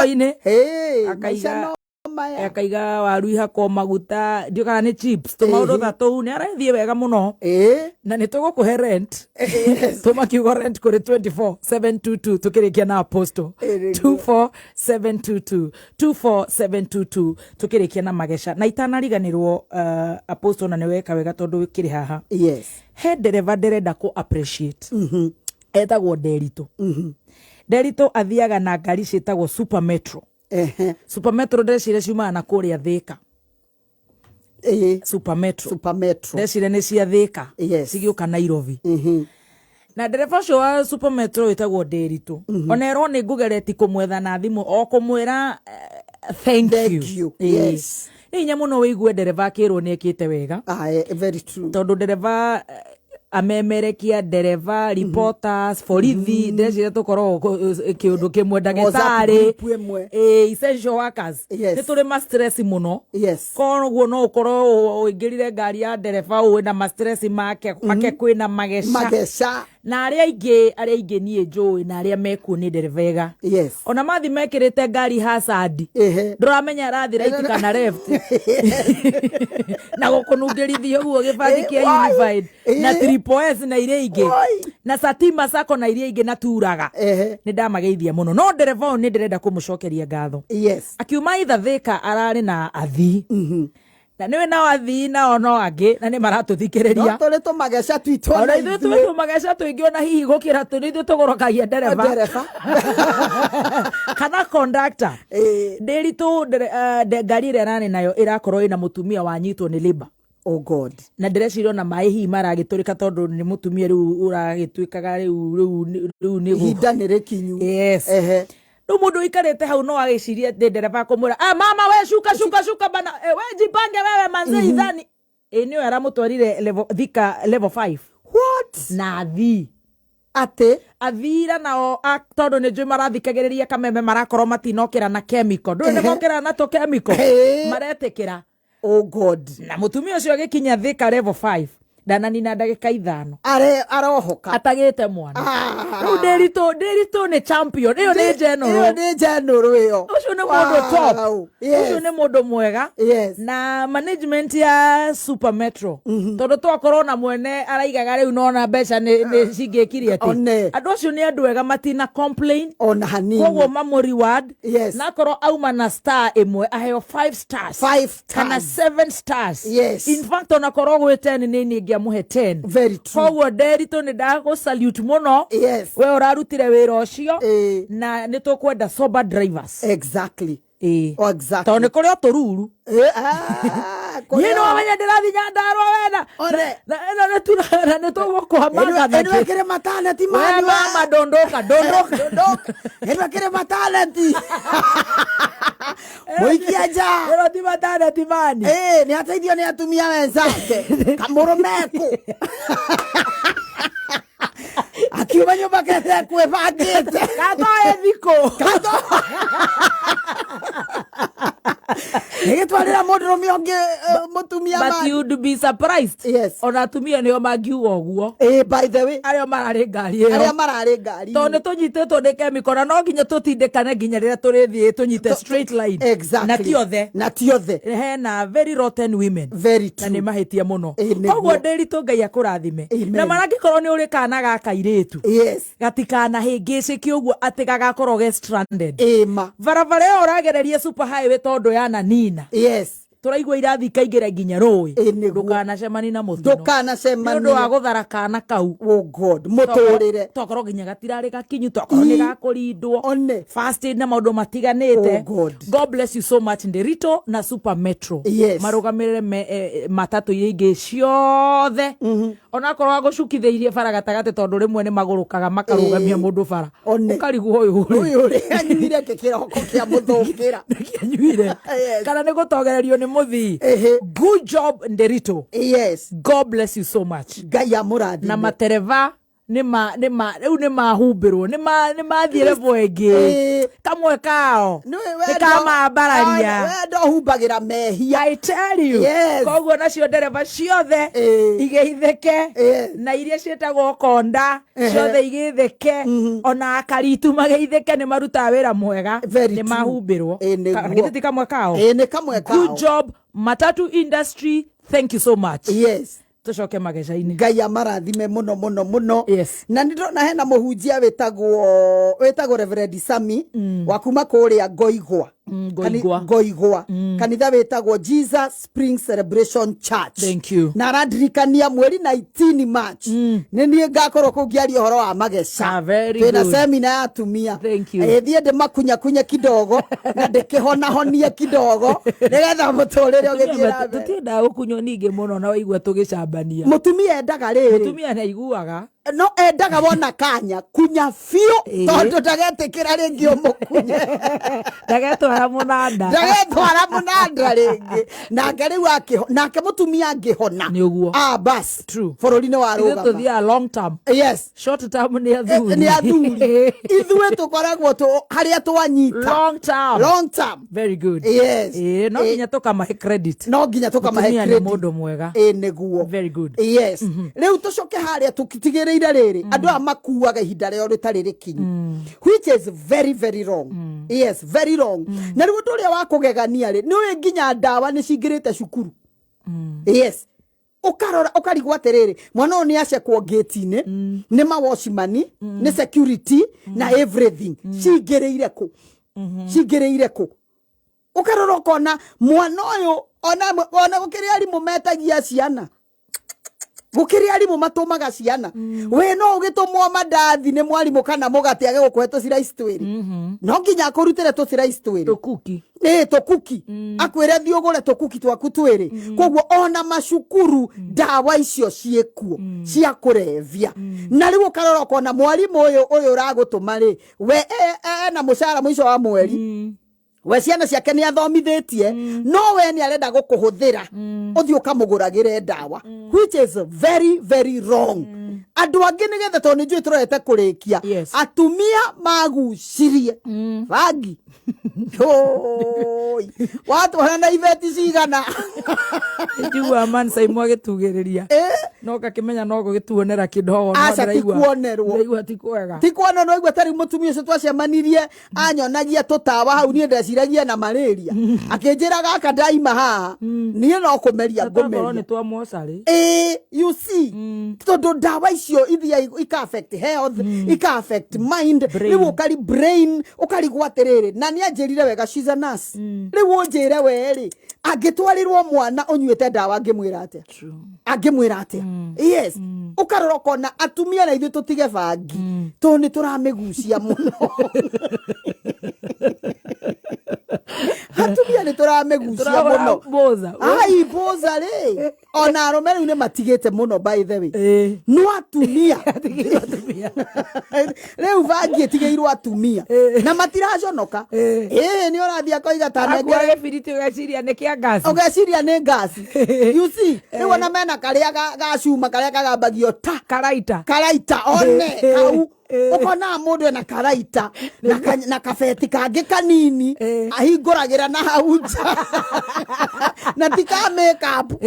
thoko-inĩ. Hey, Akaiga- maica no maya. Akaiga waru ihakwo maguta, ndiũ kana nĩ chips, tũmaũndũ ta tũu. Nĩ arathiĩ wega mũno. Na nĩ tũgũkũhe rent. Tũma kiugo rent kũrĩ 24722 tũkĩrĩkia na Apostle. Ĩ, nĩguo. 24722, 24722 tũkĩrĩkia na mageca. Na itanariganĩrwo, Apostle, na nĩ weka wega tondũ wĩkĩrĩ haha. He ndereba ndĩrenda kũ appreciate. Etagwo Nderitũ. Nderitũ athiaga na ngari ciĩtagwo Super Metro. Super Metro ndeciria ciumaga na kũrĩa Thĩka. Super Metro. Super Metro. Ndeciria nĩ cia Thĩka. Cigĩũka Nairobi. Na ndereba ũcio wa Super Metro wĩtagwo Ndĩritũ, ona erwo nĩ ngũgereti kũmwetha na thimũ o kũmwĩra thank Thank you. you. Nĩ hinya mũno wĩigue ndereba akĩrwo nĩ ekĩte wega. Ah, very true. Tondũ ndereba amemerekia, ndereba, reporters, borithi, ndeciria tũkoragwo kĩũndũ kĩmwe, ndagĩtarĩ, group ĩmwe. Essential workers. Nĩ tũrĩ ma stress mũno. Koguo no ũkorwo ũingĩrire ngari ya ndereba ũĩ na ma stress make make kwĩna mageca. Mageca. Na arĩa aingĩ niĩ njũĩ na arĩa mekuo nĩ ndereba ega. Ona mathi mekĩrĩte ngari hazard, ndũramenya arathi right kana left, na gũkũnungĩrithia ũguo gĩbandi kĩa Why? Unified na Triple S na iria ingĩ Why? na Satima Sacco na iria ingĩ na turaga. Nĩ ndamageithia mũno, no ndereba ũyũ nĩ ndĩrenda kũmũcokeria ngatho. Akiuma ithathĩka ararĩ na athii, na nĩwe nao athii nao no angĩ na nĩ No maratũthikĩrĩria. tũrĩ tũmageca twitũ ona ona ithuĩ ithuĩ. twĩ tũmageca tũingĩ, ona hihi gũkĩra tũ nĩ ithuĩ tũgũrũkagia ndereba Ndereba. kana conductor. Ndĩritũ ngari ĩrĩa ararĩ nayo ĩrakorwo ĩna mũtumia wanyitwo nĩ labour. Oh God. Na ndĩreciria ona maĩ hihi maragĩtũrĩka tondũ nĩ mũtumia rĩu ũragĩtuĩkaga rĩu nĩ Ihinda nĩ rĩkinyu. Rĩu mũndũ ũikarĩte hau no agĩcirie atĩ ndereba akũmwĩra, "Ah, mama we, shuka, shuka, shuka bana, we jipange wewe manze." Ithani ĩ nĩwe aramũtwarire level, Thika level 5. What? Na athii Atĩ athira nao tondũ nĩ njũĩ marathikagĩrĩria kameme, marakorwo matinokĩra na chemical, ndũĩ nĩ mokĩra na tũ chemical maretĩkĩra. Oh God. Na mũtumia ũcio agĩkinya Thika level 5 ndananina ndagĩka 5 Are arohoka. Atagĩte mwana. Ah. Rĩu Ndĩritũ nĩ champion, ĩyo nĩ Ĩyo general. nĩ general ĩyo. Ũcio nĩ mũndũ top. Ũcio nĩ mũndũ mwega. Na management ya Super Metro, tondũ twakorwo na mwene araigaga rĩu nona mbeca nĩ cingĩkire atĩ One. andũ acio nĩ andũ ega, matina complain. Ona hanini. Koguo mamũ reward. Na akorwo auma na star 1, aheo 5 stars Five kana stars. 7 stars. In fact, ona korwo gwĩ 10, nĩ niĩ ingĩamũhe 10. Very true. Koguo Nderitu, nĩ ndagũ salute mũno. We ũrarutire wĩra ũcio. Na nĩ tũkwenda sober drivers. Oh, exactly. Tondũ nĩ kũrĩ o tũruru. Ah, niĩ kũrĩ nĩ wamenya ndĩrathiĩ Nyandarua wena. One. Na ĩno nĩ na nĩ tũgũkwamanga. Ĩno ĩkĩrĩ matalenti we mani. Mama, dondoka, dondoka. Ĩno ĩkĩrĩ matalenti. Mũikia nja. Ĩno ti matalenti mani. Nĩ ateithio nĩ atumia wenzake. Kamũrũme kũ. Akiuma nyũmba kete kwĩbangĩte. Gatoe thikũ. Gĩgĩtwarĩra mũndũrũme ũngĩ mũtumia But mani. you'd be surprised. Ona atumia nĩo mangiuga ũguo. By the way. Arĩa mararĩ ngari ĩyo. Arĩa mararĩ ngari. Tondũ nĩ tũnyitĩtwo nĩ chemical na no nginya tũtindĩkane nginya rĩrĩa tũrĩthiĩ tũnyite straight line. Na ti othe. Na ti othe. Hena very rotten women. Very Na true. nĩ mahĩtia mũno. Nĩguo. Koguo Ndĩritũ, Ngai akũrathime. Amen. Na marangĩkorwo nĩ ũrĩ kana ga kairĩtu, gatikanahĩngĩcĩke ũguo atĩ gagakorwo ge stranded Ĩma. Barabara ĩyo ũragereria, super highway, tondũ yananina tũraigua irathi ikaingĩra nginya rũĩ. Nĩguo. Ndũkanacemani na mũtino nĩ Ndũkanacemanie. ũndũ wa gũthara kana kau. Oh God, mũtũrĩre. Tokorwo nginya gatirarĩ gakinyu, tokorwo nĩ gakũrindwo One. first aid na maũndũ matiganĩte. Oh God. God bless you so much, Nderito na Super Metro. Marũgamĩrĩre matatũ iria ingĩ ciothe, onakorwo agũcukithĩirie bara gatagatĩ, tondũ rĩmwe nĩ magũrũkaga makarũgamia mũndũ bara. One. Ũkarigwo ũyũ rĩ, Ũyũ rĩ anyuire kĩ kĩroko kĩa mũthũkĩra? Nĩkĩanyuire kana nĩ gũtogererio nĩ mũthii? Good job, Nderito. God bless you so much. Ngai amũrathime. Na matereba. Nĩ rĩu nĩ mahumbĩrwo, nĩ mathiĩ level ĩngĩ. Kamwe kao nĩ kamambararia. Wendo humbagĩra mehia. I tell you. Koguo nacio ndereba ciothe igĩithĩke, na iria ciĩtagwo konda ciothe igĩthĩke, ona akaritu magĩithĩke, nĩ marutaga wĩra mwega. Very Nĩ true. mahumbĩrwo. Nĩguo. Githĩ ti kamwe kao? Ĩ, nĩ kamwe kao. Good job, matatu industry, thank you so much. Tũcoke mageca-inĩ. Ngai amarathime mũno mũno mũno. Na nĩ ndĩrona hena mũhunjia wĩtagwo Reverend Sami wa kuma kũrĩa Ngoigwa. Ngoigwa. Ngoigwa, kanitha wĩtagwo Jesus Spring Celebration Church. Thank you. Na arandirikania mweri 19 March nĩ niĩ ngakorwo kũu ngĩaria ũhoro wa mageca. Ah, very Twĩna good. semina ya atumia. Thank you. Thiĩ ndĩmakunyakunye kidogo na ndĩkĩhonahonie kidogo nĩgetha mũtũrĩre ũgĩthiĩ na mbere. Tũtiendaga gũkunywo ningĩ mũno na waigua tũgĩcambania. Mũtumia endaga rĩrĩ. Mũtumia nĩ aiguaga. No endaga wona kanya kunya biũ, tondũ ndagetĩkĩra rĩngĩ ũmũkunye. Ndagetwara mũnanda. Ndagetwara mũnanda rĩngĩ, nake rĩu nake mũtumia angĩhona. Nĩ ũguo. Ah, bas. True. Bũrũri nĩ Ithuĩ warũgama. tũthiaga long term. Short term nĩ athuri. Nĩ athuri. Ithuĩ tũkoragwo harĩa twanyita. Long term. Long term. Very good. Ĩĩ, no nginya tũkamahe credit. No nginya tũkamahe Mũtumia nĩ credit. mũndũ mwega. Ĩ, nĩguo. Very good. Yes. Rĩu tũcoke harĩa tũtigĩrĩire rĩrĩ, andũ aya makuaga ihinda rĩao rĩtarĩ rĩkinyu, which is very very wrong. Yes, very wrong. Na rĩu ũndũ ũrĩa wa kũgegania rĩ, nĩ ũĩ nginya ndawa nĩ cingĩrĩte cukuru. Yes, ũkarora ũkarigwo atĩrĩrĩ, mwana ũyũ nĩ acekwo ngĩti-inĩ nĩ mawatchman, nĩ security na everything, cingĩrĩire kũ? Cingĩrĩire kũ? Ũkarora ũkona mwana ũyũ, ona gũkĩrĩ arimũ metagia ciana, gũkĩrĩ arimũ matũmaga ciana. We no ũgĩtũmwo mandathi nĩ mwarimũ kana mũgate age gũkũhe tũciraici twĩrĩ, no nginya akũrutĩre tũciraici twĩrĩ. Tũkuki. Ĩ, tũkuki. Akwĩre thiĩ ũgũre tũkuki twaku twĩrĩ. Koguo ona macukuru ndawa icio ciĩkuo cia kũrebia. Na rĩu ũkarora ũkona mwarimũ ũyũ ũragũtũma rĩ, we ena mũcara mũico wa mweri, we ciana ciake nĩ athomithĩtie, no we nĩ arenda gũkũhũthĩra ũthiĩ ũkamũgũragĩre ndawa, which is very very wrong. Andũ angĩ nĩgetha, tondũ nĩ njũĩ tũrorete kũrĩkia, atumia magucirie bangi. Oi, watwara na ibeti cigana? Njiguaga Mansaimu agĩtugĩrĩria, no ngakĩmenya no gũgĩtuonera kĩndogo, no Aca, ti kuonerwo. Ndĩraigua ti kwega. Ti kuona. No igua tarĩu mũtumia ũcio twacemanirie anyonagia tũtawa hau, niĩ ndeciragia na malaria, akĩnjĩra gaka ndaima haha niĩ no kũmeria Na twakorwo ngũmeria. nĩ twa mocarĩ. Ĩĩ, you see, tondũ ndawa icio ithiaga ika affect health, ika affect mind. Brain. Rĩu ũkari brain ũkarigwo atĩrĩrĩ, na nĩ anjĩrire wega, she's a nurse. Rĩu ũnjĩre we rĩ, angĩtwarĩrwo mwana ũnyuĩte ndawa, angĩmwĩra atĩa? True. Angĩmwĩra atĩa? Yes, ũkarora ũkona atumia na ithuĩ tũtige bangi, tondũ nĩ tũramĩgucia mũno. Atumia nĩ tũramĩgucia Tũrahũra mũno. mboza. Ai, mboza rĩ, ona arũme rĩu nĩ matigĩte mũno, by the way. No atumia. Atigĩirwo atumia. Rĩu bangi ĩtigĩirwo atumia na matiraconoka. Ĩĩ, nĩ ũrathiĩ akoiga ta Akua nengere. gĩbiriti ũgeciria nĩ kĩa ngasi. Ũgeciria nĩ ngasi. You see, rĩu ona mena karĩa ga cuma karĩa kagambagio ta Karaita. Karaita one kau, ũkonaga mũndũ ena karaita na kabeti kangĩ kanini ahingũragĩra na hau nja, na ti ka makeup.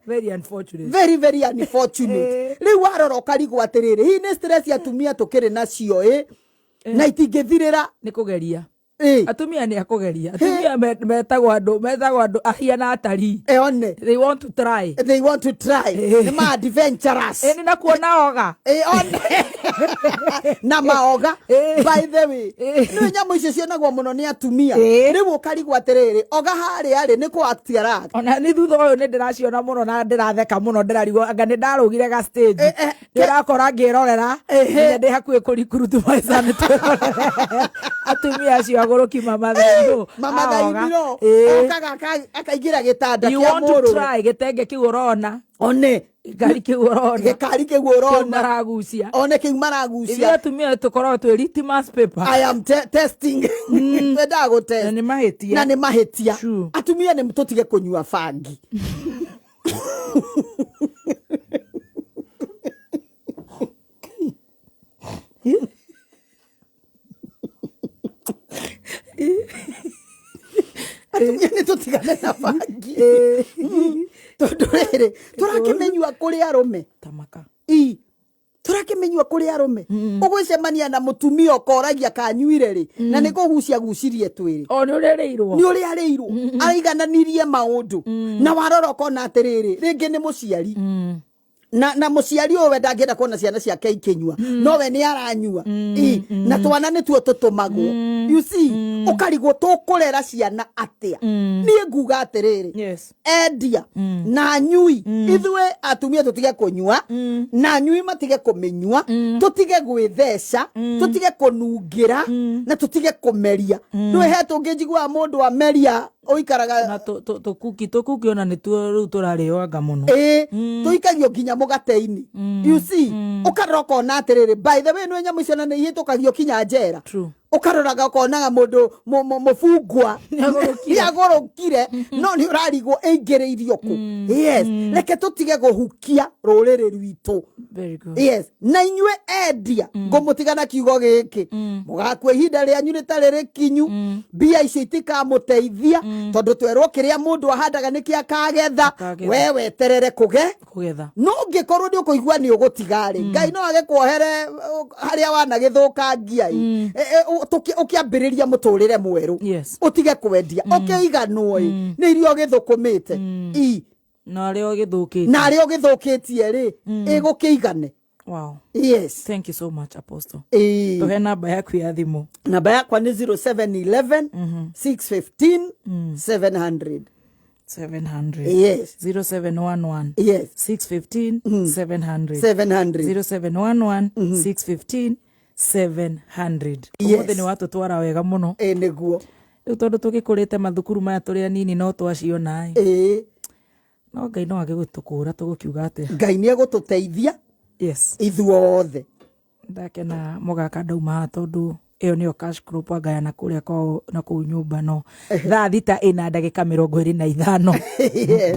Very unfortunate. Very very unfortunate. Rĩu warora ũkarigwo atĩrĩrĩ, hihi nĩ stress atumia tũkĩrĩ nacio ĩ na itingĩthirĩra? Nĩ kũgeria. Ĩ. Atumia nĩ akũgeria. Atumia metagwo andũ ahiana atarii. One. They want to try. They want to try. Nĩ ma adventurous. Ĩ, nĩ nakuona oga. Ĩ, one na maoga. By the way, nĩ nyamũ icio cionagwo mũno nĩ atumia. Rĩu ũkarigwo atĩrĩrĩ, oga harĩa rĩ nĩ kũ act aract? Ona nĩ thutha ũyũ nĩ ndĩraciona mũno na ndĩratheka mũno, ndĩrarigwo anga nĩ ndarũgire ga stage. Nĩ ũrakora ngĩrorera nginya ndĩ hakuhĩ kũrikurutu maica nĩ twĩrorere atumia acio agũrũki mamathairũ. Mamathaithiro. Okaga akaingĩra gĩtanda You kĩa want to mũrũwe. try gĩtenge kĩu ũrona, One. ngari kĩu ũrona, gĩkari kĩu kĩu ũrona. Maragucia. One kĩu Ithuĩ maragucia. atumia tũkoragwo twĩ litmus paper. I am testing, twendaga gũtest. Na nĩ mahĩtia. Na nĩ mahĩtia. True. Atumia nĩ tũtige kũnyua bangi. Atumia nĩ tũtigane na bangi, tondũ rĩrĩ tũrakĩmenyua kũrĩ arũme. Tamaka. I tũrakĩmenyua kũrĩ arũme, ũgwĩcemania na mũtumia ũkoragia kanyuire rĩ, na nĩ kũgucia gucirie twĩrĩ. O nĩ ũrĩrĩirwo. Nĩ ũrĩa arĩirwo, araigananirie maũndũ, na warora ũkona atĩrĩrĩ, rĩngĩ nĩ mũciari, na mũciari ũyũ we ndangĩenda kuona ciana ciake ikĩnyua, no we nĩ aranyua. I, na twana nĩtuo tũtũmagwo, you see, ũkarigwo tũkũrera ciana atĩa. Niĩ nguga atĩrĩrĩ, endia na anyui, ithuĩ atumia tũtige kũnyua na anyui matige kũmĩnyua, tũtige gwĩtheca, tũtige kũnungĩra na tũtige kũmeria. Rĩu he tũngĩ njiguaga mũndũ ameria ũikaraga. Na tũkuki ona nĩtuo rĩu tũrarĩo anga mũno. Ĩĩ, tũikagio nginya mũgate-inĩ, you see. Ũkarora ũkona atĩrĩrĩ, by the way, nĩ nyamũ icio na nĩ ihĩtũkagio kinya njera. Ũkaroraga ũkonaga mũndũ mũbungwa Nĩagũrũkire. nĩagũrũkire, no nĩ ũrarigwo ĩingĩrĩirio kũ. Yes, reke tũtige gũhukia rũrĩrĩ rwitũ. Very good. Yes, na inyuĩ endia, ngũmũtiga na kiugo gĩkĩ: mũgakua ihinda rĩanyu rĩtarĩ rĩkinyu. Mbia icio itikamũteithia, tondũ twerwo kĩrĩa mũndũ ahandaga nĩkĩo akagetha. Akagetha. We weterere kũge Kũgetha. No ũngĩkorwo nĩ ũkũigua nĩ ũgũtiga rĩ, Ngai no agĩkuohere harĩa wanagĩthũkangia ĩ. Ũkĩambĩrĩria mũtũrĩre mwerũ, ũtige kwendia, ũkĩiganwo ĩ nĩ iria ũgĩthũkũmĩte i Na arĩa ũgĩthũkĩtie. Na arĩa ũgĩthũkĩtie rĩ, ĩgũkĩigane. Yes. Thank you so much, Apostle. Ĩĩ. Tũhe namba yaku ya thimũ. Namba yakwa nĩ 0711 615 700. 700. Yes. 0711 615 700. 700. 0711 615 700. Yes. Ũmũthĩ nĩ watũtwara wega mũno. Ĩ nĩguo. Rĩu tondũ tũgĩkũrĩte mathukuru maya tũrĩ anini no twaciona ĩ, no Ngai no agĩgũtũkũra, tũgũkiuga atĩa? Ngai nĩ egũtũteithia ithuothe. Ndakena mũgaka ndauma haha, tondũ ĩyo nĩyo cash crop angayana kũrĩa kwao na kũu nyũmba. No thaa 6:25. Yes.